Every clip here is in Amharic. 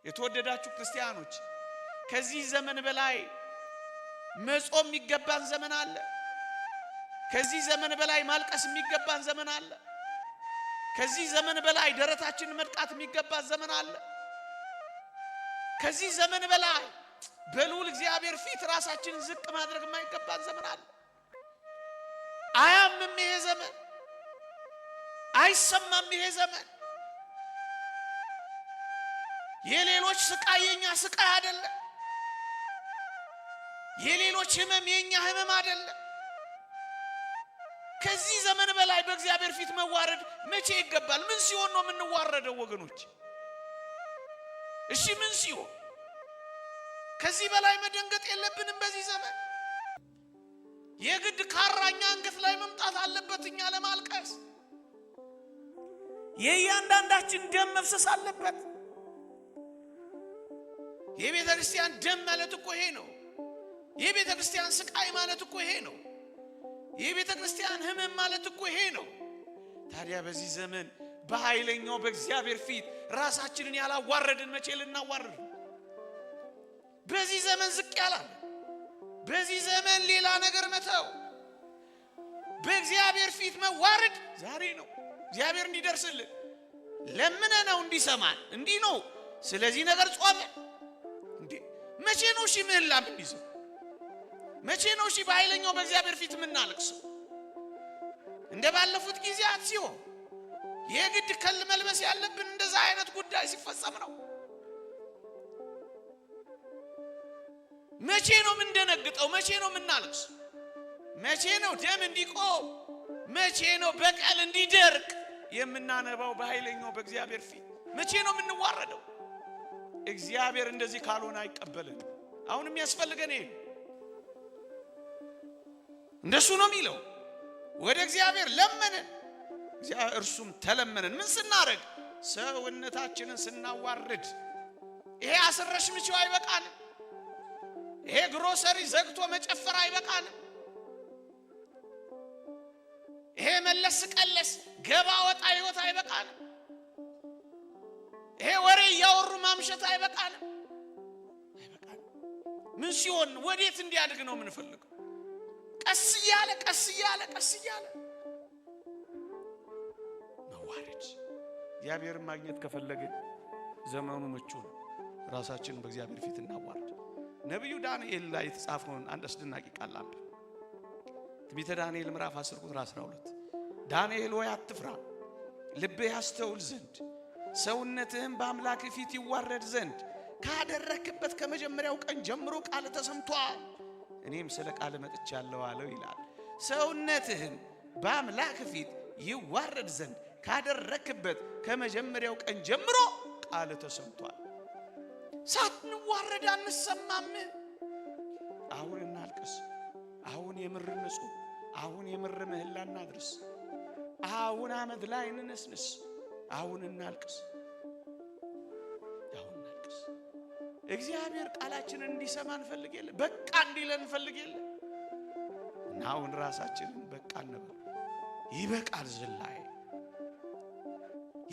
የተወደዳችሁ ክርስቲያኖች፣ ከዚህ ዘመን በላይ መጾም የሚገባን ዘመን አለ። ከዚህ ዘመን በላይ ማልቀስ የሚገባን ዘመን አለ። ከዚህ ዘመን በላይ ደረታችንን መድቃት የሚገባን ዘመን አለ። ከዚህ ዘመን በላይ በልዑል እግዚአብሔር ፊት ራሳችንን ዝቅ ማድረግ የማይገባን ዘመን አለ። አያምም ይሄ ዘመን፣ አይሰማም ይሄ ዘመን። የሌሎች ስቃይ የኛ ስቃይ አይደለም። የሌሎች ህመም የኛ ህመም አይደለም። ከዚህ ዘመን በላይ በእግዚአብሔር ፊት መዋረድ መቼ ይገባል? ምን ሲሆን ነው የምንዋረደው ወገኖች? እሺ ምን ሲሆን? ከዚህ በላይ መደንገጥ የለብንም። በዚህ ዘመን የግድ ካራኛ አንገት ላይ መምጣት አለበት እኛ ለማልቀስ። የእያንዳንዳችን ደም መፍሰስ አለበት። የቤተ ክርስቲያን ደም ማለት እኮ ይሄ ነው። የቤተ ክርስቲያን ስቃይ ማለት እኮ ይሄ ነው። የቤተ ክርስቲያን ሕመም ማለት እኮ ይሄ ነው። ታዲያ በዚህ ዘመን በኃይለኛው በእግዚአብሔር ፊት ራሳችንን ያላዋረድን መቼ ልናዋርድ? በዚህ ዘመን ዝቅ ያላል፣ በዚህ ዘመን ሌላ ነገር መተው፣ በእግዚአብሔር ፊት መዋረድ ዛሬ ነው። እግዚአብሔር እንዲደርስልን ለምነ ነው እንዲሰማን እንዲህ ነው። ስለዚህ ነገር ጾመ እንዴ? መቼ ነው እሺ ምህላ የምንይዘው? መቼ ነው እሺ በኃይለኛው በእግዚአብሔር ፊት የምናለቅሰው? እንደ ባለፉት ጊዜያት ሲሆን የግድ ከል መልበስ ያለብን እንደዛ አይነት ጉዳይ ሲፈጸም ነው። መቼ ነው የምንደነግጠው? መቼ ነው የምናለቅሰው? መቼ ነው ደም እንዲቆም? መቼ ነው በቀል እንዲደርቅ የምናነባው? በኃይለኛው በእግዚአብሔር ፊት መቼ ነው የምንዋረደው? እግዚአብሔር እንደዚህ ካልሆነ አይቀበልን። አሁን የሚያስፈልገን ይሄ እንደሱ ነው የሚለው። ወደ እግዚአብሔር ለመንን፣ እርሱም ተለመንን። ምን ስናደርግ? ሰውነታችንን ስናዋርድ። ይሄ አስረሽ ምችው አይበቃንም። ይሄ ግሮሰሪ ዘግቶ መጨፈር አይበቃንም። ይሄ መለስ ቀለስ ገባ ወጣ ህይወት አይበቃንም። ይሄ ወሬ እያወሩ ማምሸት አይበቃንም፣ አይበቃንም። ምን ሲሆን ወዴት እንዲያድግ ነው የምንፈልገው? ቀስ እያለ ቀስ እያለ ቀስ እያለ መዋረድ። እግዚአብሔርን ማግኘት ከፈለግን ዘመኑ ምቹ ነው። ራሳችንን በእግዚአብሔር ፊት እናዋርድ። ነቢዩ ዳንኤል ላይ የተጻፈውን አንድ አስደናቂ ቃል ላንብብ። ትንቢተ ዳንኤል ምዕራፍ 10 ቁጥር 12፣ ዳንኤል ሆይ አትፍራ፣ ልብህ ያስተውል ዘንድ ሰውነትህም በአምላክ ፊት ይዋረድ ዘንድ ካደረክበት ከመጀመሪያው ቀን ጀምሮ ቃል ተሰምቷል፣ እኔም ስለ ቃል መጥቻለሁ አለው ይላል። ሰውነትህም በአምላክ ፊት ይዋረድ ዘንድ ካደረክበት ከመጀመሪያው ቀን ጀምሮ ቃል ተሰምቷል። ሳንዋረድ አንሰማም። አሁን እናልቅስ፣ አሁን የምር ንጹህ፣ አሁን የምር ምህላ እናድርስ፣ አሁን አመድ ላይ እንነስንስ፣ አሁን እናልቅስ፣ አሁን እናልቅስ። እግዚአብሔር ቃላችንን እንዲሰማ እንፈልግ የለ፣ በቃ እንዲለን እንፈልግ የለ እና አሁን ራሳችንን በቃ እንበል። ይበቃል ዝላይ፣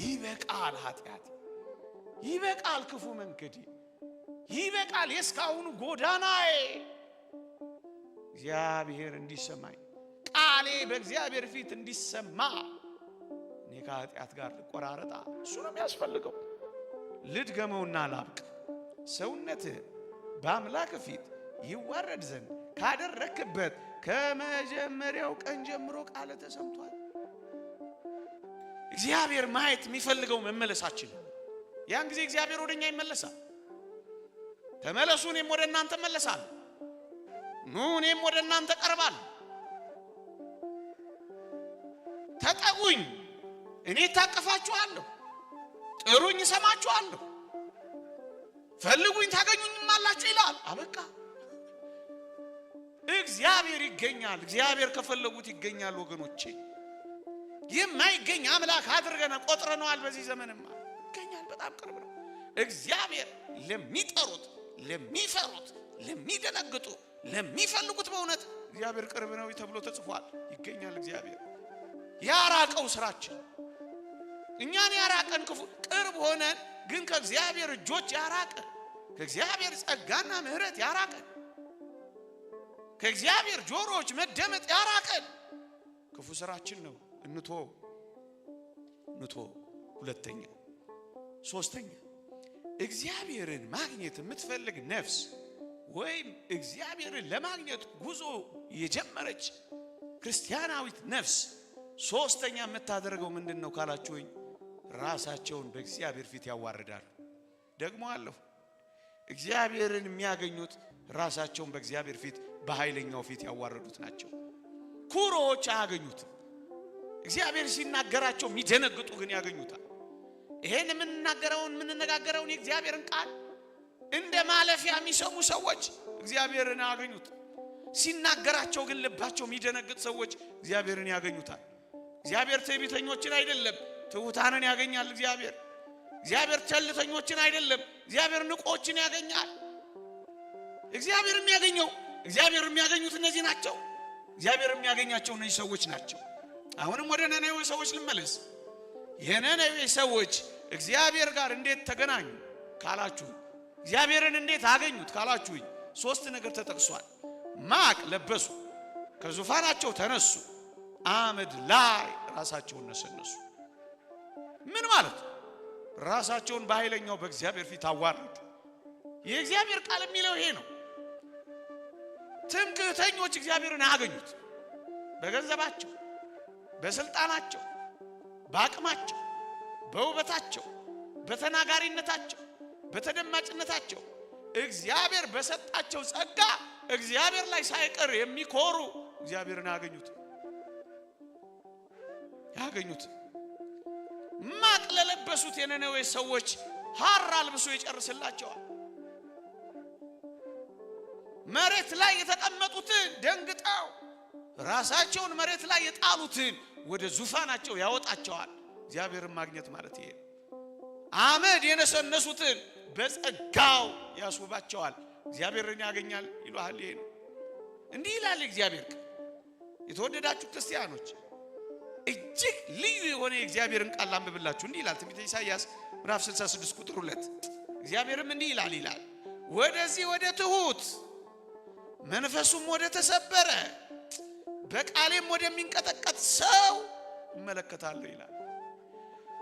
ይበቃል ኃጢአት፣ ይበቃል ክፉ መንገዴ፣ ይበቃል የእስካሁኑ ጎዳናዬ። እግዚአብሔር እንዲሰማኝ ቃሌ በእግዚአብሔር ፊት እንዲሰማ እኔ ከኃጢአት ጋር ልቆራረጣ። እሱ ነው የሚያስፈልገው። ልድገመውና ላብቅ። ሰውነትህ በአምላክ ፊት ይዋረድ ዘንድ ካደረክበት ከመጀመሪያው ቀን ጀምሮ ቃል ተሰምቷል። እግዚአብሔር ማየት የሚፈልገው መመለሳችን። ያን ጊዜ እግዚአብሔር ወደኛ ይመለሳል። ተመለሱ፣ እኔም ወደ እናንተ እመለሳለሁ። ኑ፣ እኔም ወደ እናንተ ቀርባለሁ። ተጠጉኝ፣ እኔ ታቀፋችኋለሁ። ጥሩኝ፣ እሰማችኋለሁ። ፈልጉኝ፣ ታገኙኝም አላችሁ ይላል። አበቃ። እግዚአብሔር ይገኛል። እግዚአብሔር ከፈለጉት ይገኛል። ወገኖቼ የማይገኝ አምላክ አድርገን ቆጥረነዋል። በዚህ ዘመንማ ይገኛል። በጣም ቅርብ ነው። እግዚአብሔር ለሚጠሩት፣ ለሚፈሩት፣ ለሚደነግጡ፣ ለሚፈልጉት በእውነት እግዚአብሔር ቅርብ ነው ተብሎ ተጽፏል። ይገኛል። እግዚአብሔር ያራቀው ስራችን እኛን ያራቀን ክፉ ቅርብ ሆነን ግን ከእግዚአብሔር እጆች ያራቀ፣ ከእግዚአብሔር ጸጋና ምሕረት ያራቀ፣ ከእግዚአብሔር ጆሮዎች መደመጥ ያራቀን ክፉ ስራችን ነው። እንቶ እንቶ ሁለተኛ። ሶስተኛ፣ እግዚአብሔርን ማግኘት የምትፈልግ ነፍስ ወይም እግዚአብሔርን ለማግኘት ጉዞ የጀመረች ክርስቲያናዊት ነፍስ ሶስተኛ የምታደርገው ምንድን ነው ካላችሁኝ፣ ራሳቸውን በእግዚአብሔር ፊት ያዋርዳሉ። ደግሞ አለሁ፣ እግዚአብሔርን የሚያገኙት ራሳቸውን በእግዚአብሔር ፊት፣ በኃይለኛው ፊት ያዋረዱት ናቸው። ኩሮዎች አያገኙትም። እግዚአብሔር ሲናገራቸው የሚደነግጡ ግን ያገኙታል። ይሄን የምንናገረውን፣ የምንነጋገረውን የእግዚአብሔርን ቃል እንደ ማለፊያ የሚሰሙ ሰዎች እግዚአብሔርን አያገኙት። ሲናገራቸው ግን ልባቸው የሚደነግጥ ሰዎች እግዚአብሔርን ያገኙታል። እግዚአብሔር ትዕቢተኞችን አይደለም፣ ትሑታንን ያገኛል። እግዚአብሔር ቸልተኞችን አይደለም፣ እግዚአብሔር ንቆችን ያገኛል። እግዚአብሔር የሚያገኘው፣ እግዚአብሔር የሚያገኙት እነዚህ ናቸው። እግዚአብሔር የሚያገኛቸው እነዚህ ሰዎች ናቸው። አሁንም ወደ ነነዌ ሰዎች ልመለስ። የነነዌ ሰዎች እግዚአብሔር ጋር እንዴት ተገናኙ ካላችሁ፣ እግዚአብሔርን እንዴት አገኙት ካላችሁኝ፣ ሶስት ነገር ተጠቅሷል። ማቅ ለበሱ፣ ከዙፋናቸው ተነሱ፣ አመድ ላይ ራሳቸውን ነሰነሱ። ምን ማለት? ራሳቸውን በኃይለኛው በእግዚአብሔር ፊት አዋረዱ። የእግዚአብሔር ቃል የሚለው ይሄ ነው። ትምክህተኞች እግዚአብሔርን አያገኙት። በገንዘባቸው፣ በስልጣናቸው፣ በአቅማቸው፣ በውበታቸው፣ በተናጋሪነታቸው፣ በተደማጭነታቸው፣ እግዚአብሔር በሰጣቸው ጸጋ እግዚአብሔር ላይ ሳይቀር የሚኮሩ እግዚአብሔርን አያገኙት ያገኙት። ማቅ ለለበሱት የነነዌ ሰዎች ሐር አልብሶ ይጨርስላቸዋል። መሬት ላይ የተቀመጡትን፣ ደንግጠው ራሳቸውን መሬት ላይ የጣሉትን ወደ ዙፋናቸው ያወጣቸዋል። እግዚአብሔርን ማግኘት ማለት ይሄ። አመድ የነሰነሱትን በጸጋው ያስውባቸዋል። እግዚአብሔርን ያገኛል ይሉሃል። ይሄ ነው። እንዲህ ይላል እግዚአብሔር ቃል። የተወደዳችሁ ክርስቲያኖች፣ እጅግ ልዩ የሆነ የእግዚአብሔርን ቃል ላንብብላችሁ። እንዲህ ይላል፣ ትንቢተ ኢሳይያስ ምዕራፍ 66 ቁጥር 2። እግዚአብሔርም እንዲህ ይላል፣ ወደዚህ ወደ ትሁት፣ መንፈሱም ወደ ተሰበረ፣ በቃሌም ወደሚንቀጠቀጥ ሰው እመለከታለሁ ይላል።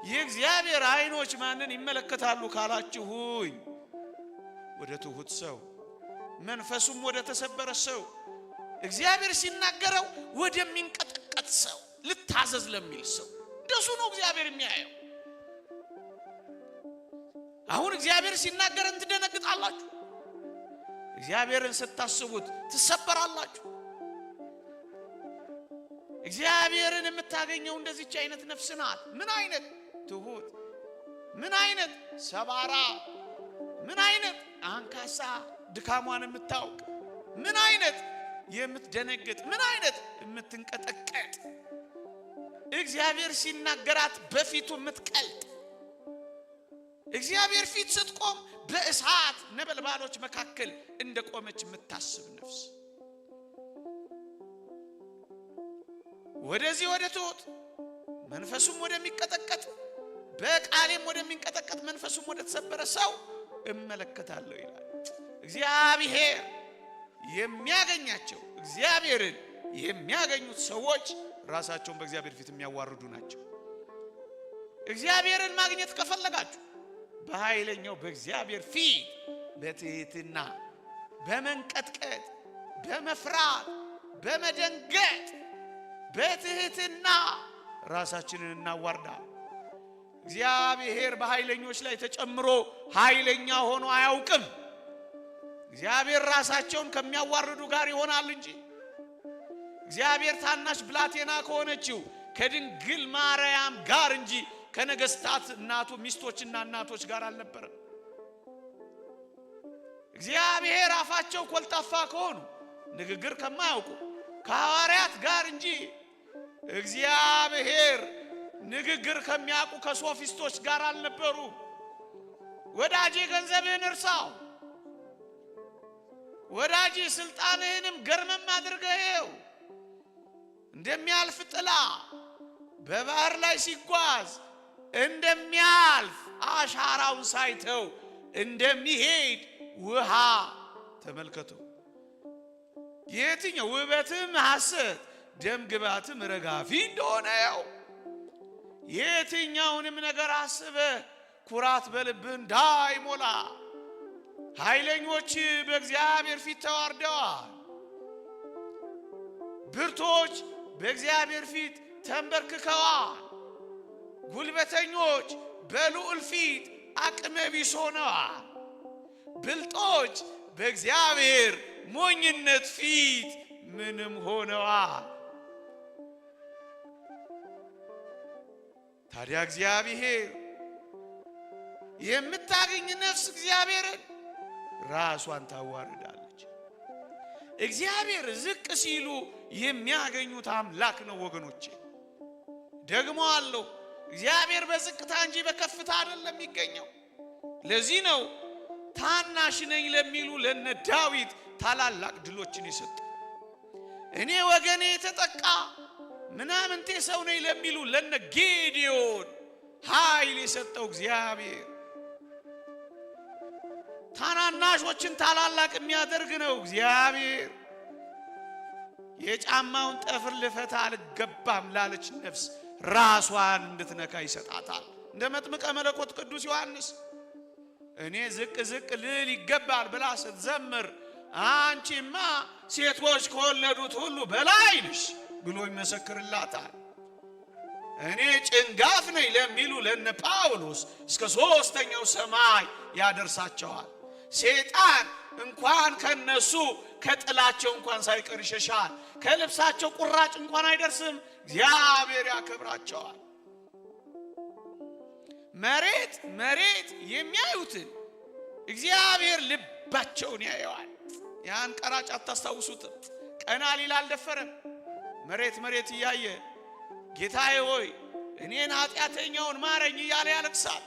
የእግዚአብሔር ዓይኖች ማንን ይመለከታሉ ካላችሁኝ፣ ወደ ትሁት ሰው፣ መንፈሱም ወደ ተሰበረ ሰው፣ እግዚአብሔር ሲናገረው ወደሚንቀጠቀጥ ሰው፣ ልታዘዝ ለሚል ሰው፣ እንደሱ ነው እግዚአብሔር የሚያየው። አሁን እግዚአብሔር ሲናገረን ትደነግጣላችሁ። እግዚአብሔርን ስታስቡት ትሰበራላችሁ። እግዚአብሔርን የምታገኘው እንደዚች አይነት ነፍስ ናት። ምን አይነት ትሁት፣ ምን አይነት ሰባራ፣ ምን አይነት አንካሳ፣ ድካሟን የምታውቅ፣ ምን አይነት የምትደነግጥ፣ ምን አይነት የምትንቀጠቀጥ፣ እግዚአብሔር ሲናገራት በፊቱ የምትቀልጥ፣ እግዚአብሔር ፊት ስትቆም በእሳት ነበልባሎች መካከል እንደቆመች የምታስብ ነፍስ። ወደዚህ ወደ ትሁት፣ መንፈሱም ወደሚቀጠቀጥ፣ በቃሌም ወደሚንቀጠቀጥ፣ መንፈሱም ወደ ተሰበረ ሰው እመለከታለሁ ይላል። እግዚአብሔር የሚያገኛቸው፣ እግዚአብሔርን የሚያገኙት ሰዎች ራሳቸውን በእግዚአብሔር ፊት የሚያዋርዱ ናቸው። እግዚአብሔርን ማግኘት ከፈለጋችሁ በኃይለኛው በእግዚአብሔር ፊት በትህትና፣ በመንቀጥቀጥ፣ በመፍራት፣ በመደንገጥ፣ በትህትና ራሳችንን እናዋርዳ። እግዚአብሔር በኃይለኞች ላይ ተጨምሮ ኃይለኛ ሆኖ አያውቅም። እግዚአብሔር ራሳቸውን ከሚያዋርዱ ጋር ይሆናል እንጂ፣ እግዚአብሔር ታናሽ ብላቴና ከሆነችው ከድንግል ማርያም ጋር እንጂ ከነገስታት እናቱ ሚስቶችና እናቶች ጋር አልነበረም። እግዚአብሔር አፋቸው ኮልጣፋ ከሆኑ፣ ንግግር ከማያውቁ ከሐዋርያት ጋር እንጂ እግዚአብሔር ንግግር ከሚያውቁ ከሶፊስቶች ጋር አልነበሩም። ወዳጄ፣ ገንዘብህን እርሳው። ወዳጄ፣ ስልጣንህንም ገርመም አድርገኸው፣ እንደሚያልፍ ጥላ፣ በባህር ላይ ሲጓዝ እንደሚያልፍ አሻራውን ሳይተው እንደሚሄድ ውሃ ተመልከቱ። የትኛው ውበትም ሐሰት ደም ግባትም ረጋፊ እንደሆነ ያው የትኛውንም ነገር አስበ ኩራት በልብህ እንዳይሞላ። ኃይለኞች በእግዚአብሔር ፊት ተዋርደዋል፣ ብርቶች በእግዚአብሔር ፊት ተንበርክከዋል፣ ጉልበተኞች በልዑል ፊት አቅመ ቢስ ሆነዋል፣ ብልጦች በእግዚአብሔር ሞኝነት ፊት ምንም ሆነዋል። ታዲያ እግዚአብሔር የምታገኝ ነፍስ እግዚአብሔርን ራሷን ታዋርዳለች። እግዚአብሔር ዝቅ ሲሉ የሚያገኙት አምላክ ነው ወገኖቼ። ደግሞ አለው እግዚአብሔር በዝቅታ እንጂ በከፍታ አይደለም የሚገኘው። ለዚህ ነው ታናሽ ነኝ ለሚሉ ለነ ዳዊት ታላላቅ ድሎችን የሰጠ። እኔ ወገኔ የተጠቃ ምናምንቴ ሰው ነኝ ለሚሉ ለነ ጌዲዮን ኃይል የሰጠው እግዚአብሔር። ታናናሾችን ታላላቅ የሚያደርግ ነው እግዚአብሔር። የጫማውን ጠፍር ልፈታ አልገባም ላለች ነፍስ ራሷን እንድትነካ ይሰጣታል። እንደ መጥምቀ መለኮት ቅዱስ ዮሐንስ እኔ ዝቅ ዝቅ ልል ይገባል ብላ ስትዘምር አንቺማ ሴቶች ከወለዱት ሁሉ በላይ ነሽ ብሎ ይመሰክርላታል። እኔ ጭንጋፍ ነኝ ለሚሉ ለነ ጳውሎስ እስከ ሦስተኛው ሰማይ ያደርሳቸዋል። ሰይጣን እንኳን ከነሱ ከጥላቸው እንኳን ሳይቀር ይሸሻል። ከልብሳቸው ቁራጭ እንኳን አይደርስም። እግዚአብሔር ያከብራቸዋል። መሬት መሬት የሚያዩትን እግዚአብሔር ልባቸውን ያየዋል። ያን ቀራጭ አታስታውሱትም? ቀና ሊል አልደፈረም። መሬት መሬት እያየ ጌታዬ ሆይ እኔን ኃጢአተኛውን ማረኝ እያለ ያለቅሳል።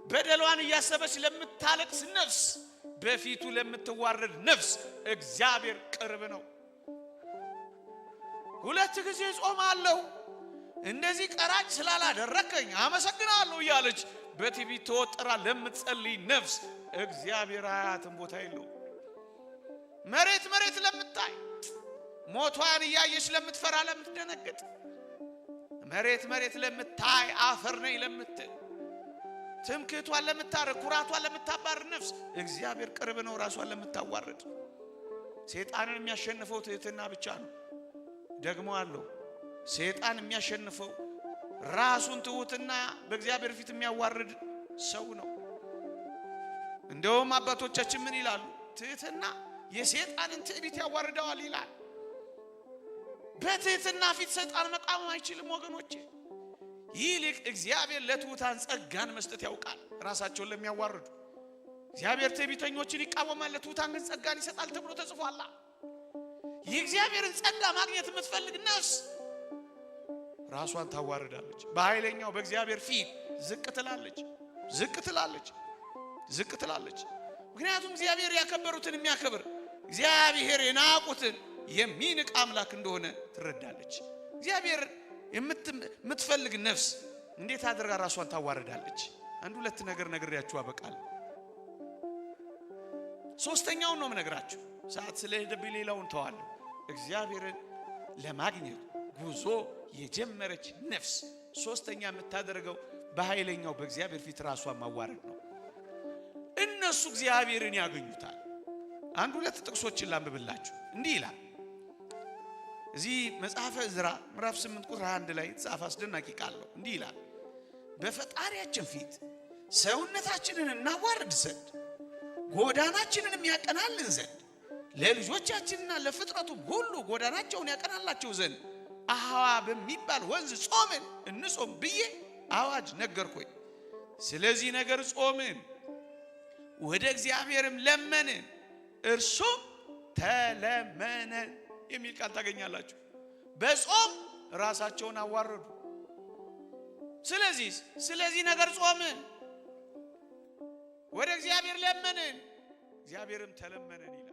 በደሏን እያሰበች ለምታለቅስ ነፍስ፣ በፊቱ ለምትዋረድ ነፍስ እግዚአብሔር ቅርብ ነው። ሁለት ጊዜ ጾማለሁ እንደዚህ ቀራጭ ስላላደረከኝ አመሰግናለሁ እያለች በትዕቢት ተወጥራ ለምትጸልይ ነፍስ እግዚአብሔር አያትም ቦታ የለውም። መሬት መሬት ለምታይ ሞቷን እያየች ለምትፈራ ለምትደነግጥ፣ መሬት መሬት ለምታይ አፈር ነኝ ለምትል፣ ትምክህቷን ለምታረግ ኩራቷን ለምታባርር ነፍስ እግዚአብሔር ቅርብ ነው። ራሷን ለምታዋርድ ሰይጣንን የሚያሸንፈው ትህትና ብቻ ነው። ደግሞ አለው ሰይጣን የሚያሸንፈው ራሱን ትሑትና በእግዚአብሔር ፊት የሚያዋርድ ሰው ነው። እንደውም አባቶቻችን ምን ይላሉ? ትህትና የሰይጣንን ትዕቢት ያዋርደዋል ይላል። በትህትና ፊት ሰይጣን መቃወም አይችልም ወገኖቼ። ይልቅ እግዚአብሔር ለትሑታን ጸጋን መስጠት ያውቃል፣ ራሳቸውን ለሚያዋርዱ። እግዚአብሔር ትዕቢተኞችን ይቃወማል፣ ለትሑታን ግን ጸጋን ይሰጣል ተብሎ ተጽፏል። የእግዚአብሔርን ጸጋ ማግኘት የምትፈልግ ነፍስ ራሷን ታዋርዳለች። በኃይለኛው በእግዚአብሔር ፊት ዝቅ ትላለች፣ ዝቅ ትላለች፣ ዝቅ ትላለች። ምክንያቱም እግዚአብሔር ያከበሩትን የሚያከብር እግዚአብሔር የናቁትን የሚንቅ አምላክ እንደሆነ ትረዳለች። እግዚአብሔር የምትፈልግ ነፍስ እንዴት አድርጋ ራሷን ታዋርዳለች? አንድ ሁለት ነገር ነግሬያችሁ አበቃለሁ። ሶስተኛውን ነው የምነግራችሁ፣ ሰዓት ስለሄደብኝ ሌላውን ተዋለሁ። እግዚአብሔርን ለማግኘት ጉዞ የጀመረች ነፍስ ሶስተኛ የምታደርገው በኃይለኛው በእግዚአብሔር ፊት ራሷን ማዋረድ ነው። እነሱ እግዚአብሔርን ያገኙታል። አንድ ሁለት ጥቅሶችን ላንብብላችሁ። እንዲህ ይላል እዚህ መጽሐፈ ዕዝራ ምዕራፍ 8 ቁጥር 1 ላይ የተጻፈ አስደናቂ ቃል ነው። እንዲህ ይላል፣ በፈጣሪያችን ፊት ሰውነታችንን እናዋርድ ዘንድ ጎዳናችንንም ያቀናልን ዘንድ ለልጆቻችንና ለፍጥረቱም ሁሉ ጎዳናቸውን ያቀናላቸው ዘንድ አህዋ በሚባል ወንዝ ጾምን እንጾም ብዬ አዋጅ ነገርኩኝ። ስለዚህ ነገር ጾምን፣ ወደ እግዚአብሔርም ለመንን፣ እርሱም ተለመነን የሚል ቃል ታገኛላችሁ። በጾም ራሳቸውን አዋረዱ። ስለዚህ ነገር ጾምን፣ ወደ እግዚአብሔር ለመንን፣ እግዚአብሔርም ተለመነን ይላል።